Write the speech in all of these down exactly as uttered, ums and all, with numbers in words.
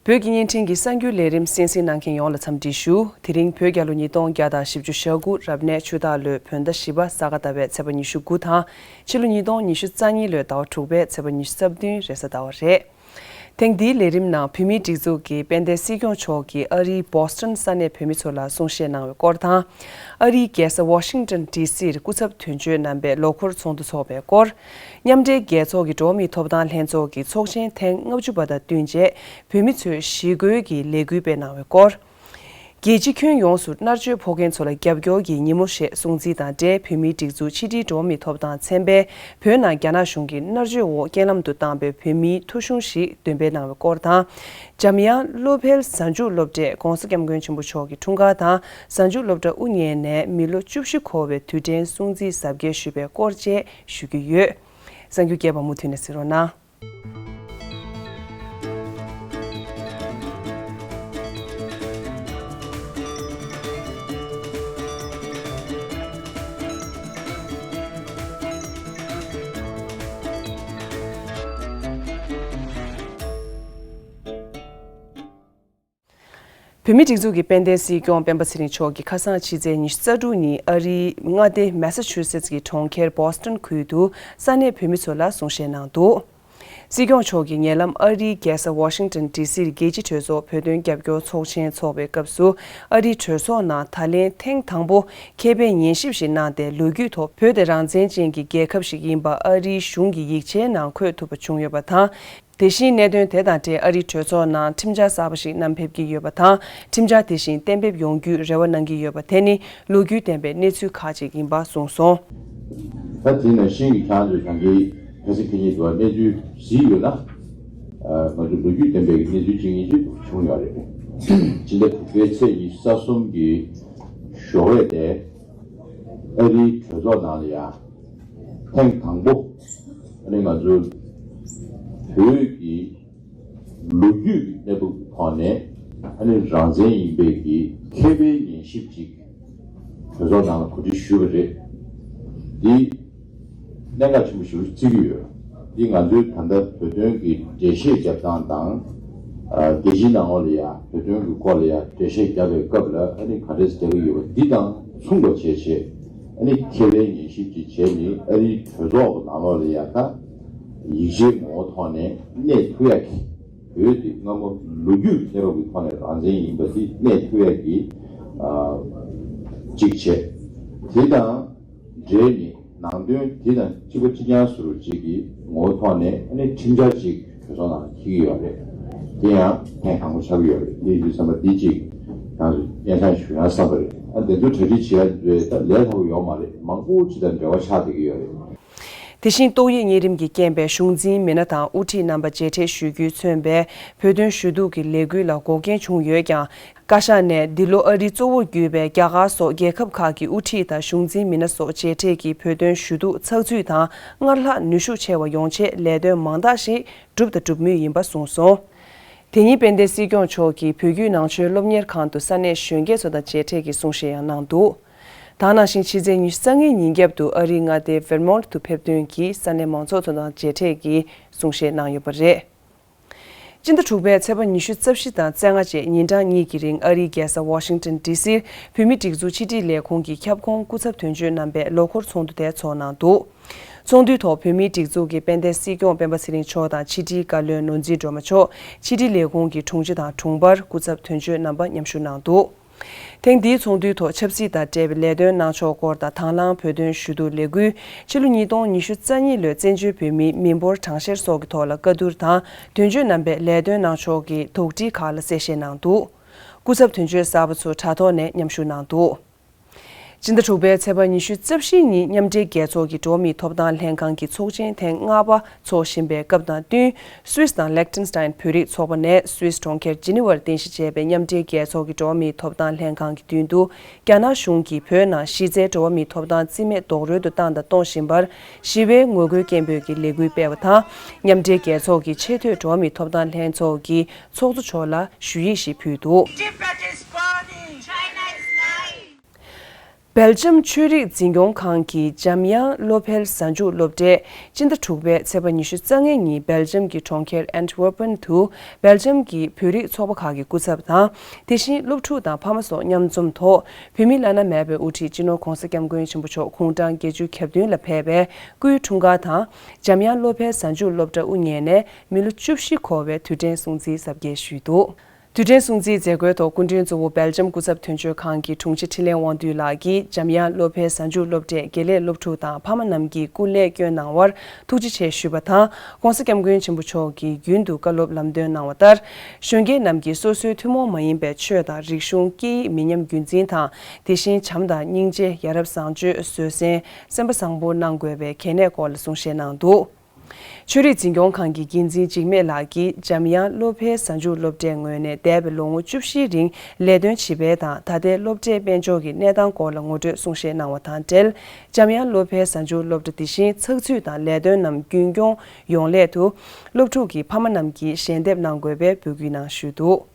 བོད་ཀྱི་བརྙན་འཕྲིན་གྱི་གསར་འགྱུར་ལས་རིམ་གསན་གཟིགས་གནང་མཁན་ཡོངས་ལ་འཚམས་འདྲི་ཞུ། དེ་རིང་བོད་རྒྱལ་ལོ་ཉིས་སྟོང་བརྒྱ་དང་བཞི་བཅུ་ཞེ་དགུ་རབ་གནས་ཆུ་སྟག་ལོའི་བོད་ཟླ་བཞི་པ་ས་ག་ཟླ་བའི་ཚེས་པ་ཉི་ཤུ་དགུ་དང་ཕྱི་ལོ་ཉིས་སྟོང་ཉི་ཤུ་རྩ་གཉིས་ལོའི་ཟླ་བ་དྲུག་པའི་ཚེས་པ་ཉི་ཤུ་རྩ་བདུན་རེས་གཟའ་ཟླ་བ་རེད། ཐེངས་འདིའི་ལས་རིམ་ནང་བོད་མིའི་སྒྲིག་འཛུགས་ཀྱི་དཔལ་ལྡན་སྲིད་སྐྱོང་མཆོག་གིས་ཨ་རིའི་བོ་སི་ཊོན་ས་གནས་བོད་མི་ཚོ་ལ་གསུང་བཤད་གནང་བའི་སྐོར་དང་། ཨ་རིའི་རྒྱལ་ས་ཝ་ཤིང་ཏོན་ཌི་སིར་སྐུ་ཚབ་དོན་གཅོད་རྣམ་པས་ལོ་འཁོར་ཚོགས་འདུ་འཚོགས་པའི་སྐོར། མཉམ་འབྲེལ་རྒྱལ་ཚོགས་ཀྱི་འགྲོ་བ་མིའི་ཐོབ་ཐང་ལྷན་ཚོགས་ཀྱི་ཚོགས་ཆེན་ཐེངས་ལྔ་བཅུ་པ་དང་བསྟུན་རྗེས་བོད་མི་ཚོས་ཞི་རྒོལ་གྱི་ལས་འགུལ་སྤེལ་གནང་བའི་སྐོར། རྒྱལ་སྤྱི་ཁྱོན་ཡོངས་སུ་མནར་གཅོད་ཕོག་མཁན་ཚོ་ལ་རྒྱབ་སྐྱོར་གྱི་ཉིན་མོ་ཞེས་སྲུང་བརྩི་དང་འབྲེལ་བོད་མིའི་སྒྲིག་འཛུགས་ཕྱི་དྲིལ་འགྲོ་བ་མིའི་ཐོབ་ཐང་ཚན་པས་བོད་ནང་རྒྱ་ནག་གཞུང་གིས་མནར་གཅོད་འོག་རྐྱེན་ལམ་དུ་བཏང་པའི་བོད་མིའི་ཐོ་གཞུང་ཞིག་འདོན་སྤེལ་གནང་བའི་སྐོར་དང་། འཇམ་དབྱངས་བློ་འཕེལ་གཟའ་མཇུག་སློབ་གྲྭས་༧གོང་ས་༧སྐྱབས་མགོན་ཆེན་པོ་མཆོག་གི་འཁྲུངས་སྐར་དང་གཟའ་མཇུག་སློབ་གྲྭ་དབུ་བརྙེས་ནས་མི་ལོ་བཅུ་བཞི་འཁོར་བའི་དུས་དྲན་སྲུང་བརྩི་གཟབ་རྒྱས་ཞུས་པའི་སྐོར་བཅས་ཞུ་རྒྱུ་ཡོད། གསར་འགྱུར་རྒྱས་པ་མུ་མཐུད་ནས་གཟིགས་རོགས་གནང་། བོད་མིའི་སྒྲིག་འཛུགས་ཀྱི་དཔལ་ལྡན་སྲིད་སྐྱོང་སྤེན་པ་ཚེ་རིང་མཆོག་གིས་ཁ་སང་ཕྱི་ཚེས་ཉི་ཤུ་རྩ་དྲུག་ཉིན་ཨ་རིའི་མངའ་སྡེ་མེ་ས་ཆུ་སེ་ཊི་ཀྱི་གྲོང་ཁྱེར་བོ་སི་ཊོན་ཁུལ་དུ་ས་གནས་བོད་མི་ཚོ་ལ་གསུང་བཤད་གནང་འདུག། སྲིད་སྐྱོང་མཆོག་གིས་ཉེ་ལམ་ཨ་རིའི་རྒྱལ་ས་ཝ་ཤིང་ཏོན་ཌི་སིར་རྒྱལ་སྤྱིའི་གྲོས་ཚོགས་བོད་དོན་རྒྱབ་སྐྱོར་ཚོགས་ཆེན་འཚོགས་པའི་སྐབས་སུ་ཨ་རིའི་གྲོས་ཚོགས་ནང་ད་ལན་ཐེངས་དང་པོ་མཁས་པའི་ཉན་ཞིབ་ཞིག་གནང་སྟེ་ལོ་རྒྱུས་ཐོག་བོད་དེ་རང་བཙན་ཅན་གྱི་རྒྱལ་ཁབ་ཞིག་ཡིན་པ་ཨ་རིའི་གཞུང་གི་ཡིག་ཆའི་ནང་འཁོད་ཐུབ་པ་བྱུང་ཡོད་པ་དང་། དེ་བཞིན་གནད་དོན་དེ་དང་འབྲེལ་ཨ་རིའི་གྲོས་ཚོགས་ནང་ཁྲིམས་འཆར་གསར་པ་ཞིག་བསྣམས་ཕེབས་ཀྱི་ཡོད་པ་དང་། ཁྲིམས་འཆར་དེ་བཞིན་གཏན་འབེབས་ཡོང་རྒྱུའི་རེ་བ་གནང་གི་ཡོད་པ་དེ་ནི་ལོ་རྒྱུས་ལྡན་པའི་གནས་ཚུལ་ཁག་ཅིག་ཡིན་པ་གསུངས་སོང་། ད་དེ་ནང་བཞིན་གྱི་ཁྱེད་རང་ཚོས་ད་གིན་ཕལ་ཆེར་ཁྱེད་ཉིད་དུ་གནས་ཚུལ་གཟིགས་ཡོད་ན། ང་ཚོས་ལོ་རྒྱུས་ལྡན་པའི་གནས་ཚུལ་གཅིག་གཉིས་ཤིག་བྱུང་ཡོད་རེད། ཕྱི་ཟླ་དྲུག་པའི་ཚེས་ཉི་ཤུ་རྩ་གསུམ་གྱི་ཞོགས་པ་དེ་ཨ་རིའི་གྲོས་ཚོགས་ནང་ལ་ཡང་། ཐེངས་དང་པོ། ཨ་ནི་ང་ཚོའི་བོད་ཀྱི་ལོ་རྒྱུས་ཀྱི་གནས་བབ་ཀྱི་ཐོག་ནས་ཨ་ནི་རང་བཙན་ཡིན་པའི་གི་མཁས་པའི་ཉན་ཞིབ་ཅིག་གྲོས་ཚོགས་ནང་ལ་གོ་སྒྲིག་ཞུས་པ་རེད། འདི་གནད་འགག་ཆེན་པོ་ཞིག་བརྩི་གི་ཡོད། འདི་ང་ཚོའི་ད་ལྟ་བོད་དོན་གྱི་འགྲེལ་བཤད་རྒྱབ་སྟངས་དང་། རྒྱལ་སྤྱིའི་ནང་ལོགས་ལ་ཡང་བོད་དོན་གྱི་སྐོར་ལ་ཡང་འགྲེལ་བཤད་རྒྱབ་པའི་སྐབས་ལ་ཨ་ནི་ག་འདྲས་རྒྱག་གི་ཡོད་པ་འདི་དང་མཚུངས་པ་བྱས་བྱས། ཨ་ནི་མཁས་པའི་ཉན་ཞིབ་ཅིག་བྱས་ནས་ཨ་རིའི་གྲོས་ཚོགས་ཀྱི་ནང་ལོགས་ལ་ཡང་ད་ཡིག་ཆའི་ངོ་བོ་ཐོག་ནས་གནས་ཐུབ་ཡག་གི་བོད་དེ་སྔ་མོ་ལོ་རྒྱུས་ཀྱི་གནས་བབ་ཀྱི་ཐོག་ནས་རང་བཙན་ཡིན་པ་དེ་གནས་ཐུབ་ཡག་གི་ཨ་ཅིག་བྱས། དེ་དང་འབྲེལ་ནས་ནང་དོན་དེ་དང་གཅིག་པ་གཅིག་རྐྱང་ཟེར་བ་ཅིག་གི་ངོ་བོ་ཐོག་ནས་ཨ་ནི་ཁྲིམས་འཆར་ཅིག་གྲོས་ཚོགས་ནང་འཁྱེར་གྱི་ཡོད་རེད། དེ་ཡང་ཐེངས་དང་པོ་ཆགས་ཀྱི་ཡོད་རེད། དེ་ཡིན་དུས་ཙམ་པ་འདི་གཅིག་ང་ཚོས་སྙན་སེང་ཞུ་ཡང་བསམ་པ་རེད། ཨ་དེ་ཚོ་གྲ་སྒྲིག་བྱེད་ཡ་རེད། ད་ལས་སླ་པོ་ཡོད་མ་རེད། མང་པོ་ཅིག་དང་འབྲེལ་བ་ཆགས་བསྡད་ཀྱི་ཡོད་རེད། དེ་བཞིན་ཏོག་དབྱིབས་གཉན་རིམས་ཀྱི་རྐྱེན་པས་གཞུང་འཛིན་མི་སྣ་དང་དབུ་ཁྲིད་རྣམ་པ་མཇལ་འཕྲད་ཞུ་རྒྱུས་མཚོན་པའི་བོད་དོན་ཞུ་གཏུག་གི་ལས་འགུལ་ལ་འགོག་རྐྱེན་བྱུང་ཡོད་ཀྱང་། བཀའ་ཤག་ནས་འདི་ལོ་ཨ་རི་གཙོ་བོར་གྱུར་པའི་རྒྱ་གར་སོགས་རྒྱལ་ཁབ་ཁག་གི་དབུ་ཁྲིད་དང་གཞུང་འཛིན་མི་སྣ་སོགས་མཇལ་འཕྲད་ཀྱིས་བོད་དོན་ཞུ་གཏུག་ཚགས་ཚུད་དང་སྔར་ལྷག་ནུས་ཤུགས་ཆེ་བ་ཡོང་ཆེད་ལས་དོན་མང་དག་ཞིག་བསྒྲུབས་དང་སྒྲུབ་མུས་ཡིན་པ་གསུངས་སོང་། དེ་ཉིན་དཔལ་ལྡན་སྲིད་སྐྱོང་མཆོག་གིས་བོད་བརྒྱུད་ནང་ཆོས་སློབ་གཉེར་ཁང་དུ་ས་གནས་གཞོན་སྐྱེས་ཚོ་དང་མཇལ་འཕྲད་ཀྱིས་གསུང་བཤད་ཡང་གནང་འདུག། ད་ག་ནང་བཞིན་ཕྱི་ཚེས་ཉི་ཤུ་རྩ་ལྔའི་ཉིན་རྒྱབ་ཏུ་ཨ་རིའི་མངའ་སྡེ་ཝེར་མོན་ཊི་དུ་ཕེབས་ཐོན་གྱིས་ས་གནས་མང་ཚོགས་ཚོ་དང་མཇལ་འཕྲད་ཀྱིས་གསུང་བཤད་གནང་ཡོད་པ་རེད། སྤྱི་ཟླ་དྲུག་པའི་ཚེས་པ་ཉི་ཤུ་རྩ་བཞི་དང་རྩ་ལྔ་བཅས་ཉིན་གྲངས་གཉིས་ཀྱི་རིང་ཨ་རིའི་རྒྱལ་ས་ཝ་ཤིང་ཏོན་ཌི་སིར་བོད་མིའི་སྒྲིག་འཛུགས་ཕྱི་དྲིལ་ལས་ཁུངས་ཀྱི་ཁྱབ་ཁོངས་སྐུ་ཚབ་དོན་གཅོད་རྣམ་པས་ལོ་འཁོར་ཚོགས་འདུ་དེ་འཚོགས་གནང་འདུག། ཚོགས་འདུའི་ཐོག་བོད་མིའི་སྒྲིག་འཛུགས་ཀྱི་དཔལ་ལྡན་སྲིད་སྐྱོང་སྤེན་པ་ཚེ་རིང་མཆོག་དང་ཕྱི་དྲིལ་བཀའ་བློན་ནོར་འཛིན་སྒྲོལ་མ་མཆོག། ཕྱི་དྲིལ་ལས་ཁུངས་ཀྱི་དྲུང་ཆེ་དང་དྲུང་འཕར། སྐུ་ཚབ་དོན་གཅོད་རྣམ་པ་མཉམ་ཞུགས་གནང་འདུག། ཐེངས་འདིའི་ཚོགས་འདུའི་ཐོག་ཆབ་སྲིད་དང་འབྲེལ་བའི་ལས་དོན་གནང་ཕྱོགས་སྐོར་དང་དང་བླངས་བོད་དོན་ཞུ་གཏུག་ལས་འགུལ་ཕྱི་ལོ་ཉིས་སྟོང་ཉི་ཤུ་རྩ་གཉིས་ལོའི་བཙན་བྱོལ་བོད་མིའི་མི་འབོར་གྲངས་བཤེར་སོགས་ཀྱི་ཐོག་ལ་བཀའ་བསྡུར་དང་དོན་གཅོད་རྣམ་པས་ལས་དོན་གནང་ཕྱོགས་ཀྱི་དོགས་འདྲི་ཁག་ལ་གསལ་བཤད་གནང་འདུག། སྐུ་ཚབ་དོན་གཅོད་གསར་པ་ཚོ་དྲ་ཐོག་ནས་མཉམ་ཞུགས་གནང་འདུག། སྤྱི་ཟླ་དྲུག་པའི་ཚེས་པ་ཉི་ཤུ་རྩ་བཞི་ཉིན་མཉམ་འབྲེལ་རྒྱལ་ཚོགས་ཀྱི་འགྲོ་བ་མིའི་ཐོབ་ཐང་ལྷན་ཁང་གི་ཚོགས་ཆེན་ཐེངས་ལྔ་པ་འཚོགས་བཞིན་པའི་སྐབས་དང་བསྟུན། སུད་སི་དང་ལེག་ཏེན་སི་ཏན་བོད་རིགས་ཚོགས་པ་ནས་སུད་སི་གྲོང་ཁྱེར་ཇི་ནི་ཝར་རྟེན་གཞི་བྱས་པའི་མཉམ་འབྲེལ་རྒྱལ་ཚོགས་ཀྱི་འགྲོ་བ་མིའི་ཐོབ་ཐང་ལྷན་ཁང་གི་མདུན་དུ། རྒྱ་ནག་གཞུང་གིས་བོད་ནང་གཞི་རྩའི་འགྲོ་བ་མིའི་ཐོབ་ཐང་རྩིས་མེད་རྡོག་རོལ་དུ་བཏང་དང་གཏོང་བཞིན་པར། ཞི་བའི་ངོ་རྒོལ་སྐད་འབོད་ཀྱི་ལས་འགུལ་སྤེལ་བ་དང་། མཉམ་འབྲེལ་རྒྱལ་ཚོགས་ཀྱི་ཆེས་མཐོའི་འགྲོ་བ་མིའི་ཐོབ་ཐང་ལྷན་ཚོགས་ཀྱི་ཚོགས་གཙོ་མཆོག་ལ་ཞུ་ཡིག་ཞིག་ཕུལ་འདུག། Tibet is burning! China is lying! སྦེལ་ཇམ་ཆོས་རིག་འཛིན་སྐྱོང་ཁང་གི་འཇམ་དབྱངས་བློ་འཕེལ་གཟའ་མཇུག་སློབ་གྲྭས་སྤྱི་ཟླ་དྲུག་པའི་ཚེས་པ་ཉི་ཤུ་རྩ་ལྔ་ཉིན་སྦེལ་ཇམ་གྱི་གྲོང་ཁྱེར་ཨན་ཊི་ཝར་པན་དུ་སྦེལ་ཇམ་གྱི་བོད་རིགས་ཚོགས་པ་ཁག་གི་སྐུ་ཚབ་དང་། དེ་བཞིན་སློབ་ཕྲུག་དང་ཕ་མ་སོགས་མཉམ་འཛོམས་ཐོག་བོད་མི་བླ་ན་མེད་པའི་དབུ་ཁྲིད་སྤྱི་ནོར་༧གོང་ས་༧སྐྱབས་མགོན་ཆེན་པོ་མཆོག་དགུང་གྲངས་བརྒྱད་ཅུ་གྱ་བདུན་ལ་ཕེབས་པའི་སྐུའི་འཁྲུངས་སྐར་དང་། འཇམ་དབྱངས་བློ་འཕེལ་གཟའ་མཇུག་སློབ་གྲྭ་དབུ་བརྙེས་ནས་མི་ལོ་བཅུ་བཞི་འཁོར་བའི་དུས་དྲན་སྲུང་བརྩིའི་གཟབ་རྒྱས་ཞུས་འདུག་དུས་དྲན་སྲུང་བརྩིའི་མཛད་སྒོའི་ཐོག་སྐུ་མགྲོན་གཙོ་བོ་སྦེལ་ཇམ་སྐུ་ཚབ་དོན་གཅོད་ཁང་གི་དྲུང་ཆེ་ཁྲི་ལན་དབང་འདུས་ལགས་ཀྱིས་འཇམ་དབྱངས་བློ་འཕེལ་གཟའ་མཇུག་སློབ་གྲྭའི་དགེ་ལས་སློབ་ཕྲུག་དང་ཕ་མ་རྣམས་ཀྱིས་སྐུ་ལས་བསྐྱོན་གནང་བར་ཐུགས་རྗེ་ཆེ་ཞུས་པ་དང་། ྋགོང་ས་ྋསྐྱབས་མགོན་ཆེན་པོ་མཆོག་གིས་རྒྱུན་དུ་བཀའ་སློབ་ལམ་སྟོན་གནང་བ་ལྟར། གཞོན་སྐྱེས་རྣམས་ཀྱིས་སོ་སོའི་ཐུན་མོང་མ་ཡིན་པའི་ཆོས་དང་རིག་གཞུང་། སྐད་ཡིག་མི་ཉམས་རྒྱུན་འཛིན་དང་། དེ་བཞིན་བྱམས་དང་སྙིང་རྗེ། ཡ་རབས་བཟང་སྤྱོད། བཟོད་བསྲན། སེམས་པ་བཟང་པོ་གནང་དགོས་པའི་གལ་གནད་སྐོར་ལ་གསུང་བཤད་གནང་འདུག་ཆོས་རིག་འཛིན་སྐྱོང་ཁང་གི་འགན་འཛིན་འཇིགས་མེད་ལགས་ཀྱིས་འཇམ་དབྱངས་བློ་འཕེལ་གཟའ་མཇུག་སློབ་གྲྭའི་ངོས་ནས་འདས་པའི་ལོ་ངོ་བཅུ་བཞིའི་རིང་ལས་དོན་བྱིས་པའི་དང་ད་ལྟའི་སློབ་གྲྭའི་དཔལ་འབྱོར་གྱི་གནས་སྟངས་སྐོར་ལ་ངོ་སྤྲོད་གསུང་བཤད་གནང་བ་དང་འབྲེལ། འཇམ་དབྱངས་བློ་འཕེལ་གཟའ་མཇུག་སློབ་གྲྭ་དེ་བཞིན་ཚགས་ཚུད་དང་ལས་དོན་རྣམས་རྒྱུན་སྐྱོང་ཡོང་སླད་དུ། སློབ་ཕྲུག་གི་ཕ་མ་རྣམས་ཀྱིས་ཞལ་འདེབས་གནང་དགོས་པའི་འབོད་སྐུལ་གནང་ཞུས་འདུག་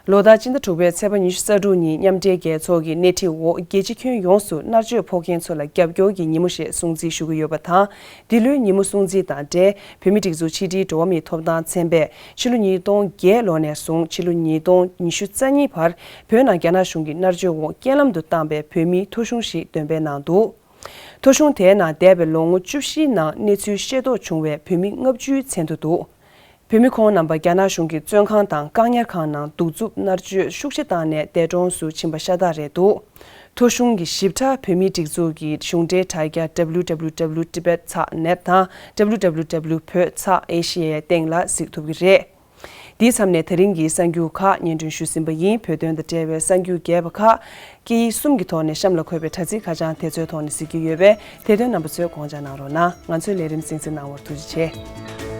ལོ་ལྟར་སྤྱི་ཟླ་དྲུག་པའི་ཚེས་པ་ཉི་ཤུ་རྩ་དྲུག་ཉིན་མཉམ་འབྲེལ་རྒྱལ་ཚོགས་ཀྱི་སྣེ་ཁྲིད་འོག་རྒྱལ་སྤྱི་ཁྱོན་ཡོངས་སུ་མནར་གཅོད་ཕོག་མཁན་ཚོ་ལ་རྒྱབ་སྐྱོར་གྱི་ཉིན་མོ་ཞེས་སྲུང་བརྩི་ཞུ་གི་ཡོད་པ་དང་། འདི་ལོའི་ཉིན་མོ་སྲུང་བརྩི་དང་འབྲེལ། བོད་མིའི་སྒྲིག་འཛུགས་ཕྱི་དྲིལ་འགྲོ་བ་མིའི་ཐོབ་ཐང་ཚན་པས་ཕྱི་ལོ་ཉིས་སྟོང་བརྒྱད་ལོ་ནས་བཟུང་ཕྱི་ལོ་ཉིས་སྟོང་ཉི་ཤུ་རྩ་གཉིས་བར་བོད་ནང་རྒྱ་ནག་གཞུང་གིས་མནར་གཅོད་འོག་རྐྱེན་ལམ་དུ་བཏང་པའི་བོད་མིའི་ཐོ་གཞུང་ཞིག་འདོན་སྤེལ་གནང་འདུག་ཐོ་གཞུང་དེའི་ནང་འདས་པའི་ལོ་ངོ་བཅུ་བཞིའི་ནང་གནས་ཚུལ་ཤེས་རྟོགས་བྱུང་བའི་བོད་མི་ལྔ་བཅུའི་མཚན་ཐོ་འདུག་བོད་མི་ཁོང་རྣམ་པ་རྒྱ་ནག་གཞུང་གི་བཙོན་ཁང་དང་བཀག་ཉར་ཁང་ནང་གདུག་རྩུབ་མནར་གཅོད་ཤུགས་ཆེ་བཏང་ནས་འདས་གྲོངས་སུ་ཕྱིན་པ་ཤ་སྟག་རེད་འདུག་ཐོ་གཞུང་གི་ཞིབ་ཕྲ་བོད་མིའི་སྒྲིག་འཛུགས་ཀྱི་གཞུང་འབྲེལ་དྲ་རྒྱ་www.tibet.net དང་www.bhotasia སྟེང་ལ་གཟིགས་ཐུབ་ཀྱི་རེད། འདིའི་མཚམས་ནས་ད་རིང་གི་གསར་འགྱུར་ཁག་སྙན་སྒྲོན་ཞུས་ཟིན་པ་ཡིན། བོད་དོན་དང་འབྲེལ་བའི་གསར་འགྱུར་རྒྱས་པ་ཁག་སྐད་ཡིག་གསུམ་གྱི་ཐོག་ནས་གཤམ་ལ་འཁོད་པའི་དྲ་ཚིགས་ཁ་བྱང་དེ་ཚོའི་ཐོག་ནས་གཟིགས་རྒྱུ་ཡོད་པས། དེ་དོན་རྣམ་པ་ཚོས་དགོངས་འཇགས་གནང་རོགས་གནང་། ང་ཚོའི་ལས་རིམ་གསན་གཟིགས་གནང་བར་ཐུགས་རྗེ་ཆེ།